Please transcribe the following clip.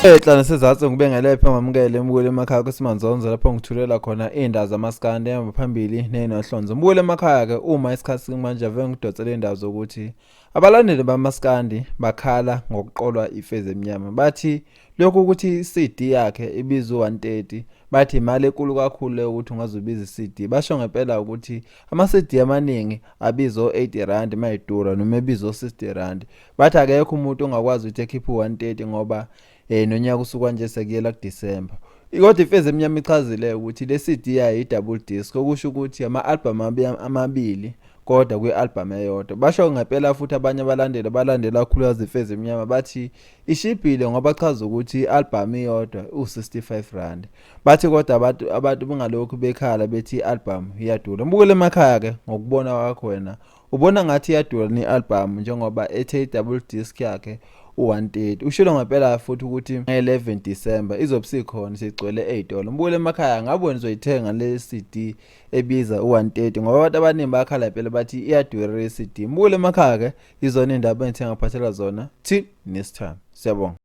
Enhla nasezansi ngibingelephe ngamukele mbukeli emakhaya kuSimanzonzo lapho ngithulela khona iy'ndaba zamaskandi ehamba phambili ney'nohlonzo. Mbukeli emakhaya-ke uma isikhathi simanje ave ngidonsele iy'ndaba zokuthi abalandeli bamaskandi bakhala ngokuqolwa ifezi emnyama. Bathi lokhu ukuthi i-CD yakhe ibiza u-130 bathi imali enkulu kakhulu leyo ukuthi ungaze ubize i-CD. Basho ngempela ukuthi ama-CD amaningi abiza o-80 rand mayidura noma ebiza o-60 rand. Bathi akekho umuntu ongakwazi ukuthi ekhiphe u-130 ngoba nonyaka usuka nje sekuyela kuDecember. Kodwa iFezi Emnyama ichazile ukuthi le CD yayo i-double disc okusho ukuthi ama-album amabili kodwa kwi-album eyodwa. Basho ngempela futhi abanye abalandeli abalandela kakhulukazi iFezi Emnyama bathi ishibhile ngoba chaza ukuthi i-album iyodwa u-65 rand. Bathi kodwa abantu bengalokhu bekhala bethi i-album iyadura. Mbukele emakhaya ke ngokubona kwakho wena ubona ngathi iyadura ne-album njengoba ethe i-double disc yakhe u-130. Ushilo ngempela futhi ukuthi nge-11 December izobe isikhona sigcwele ey'tolo. Mbukele emakhaya ngabe wena uzoyithenga le CD ebiza u-130 ngoba abantu abaningi bayakhala phela bathi iyadura le CD. Mbukele emakhaya ke izona iy'ndaba engithe ngaphathela zona. Till next time. Siyabonga.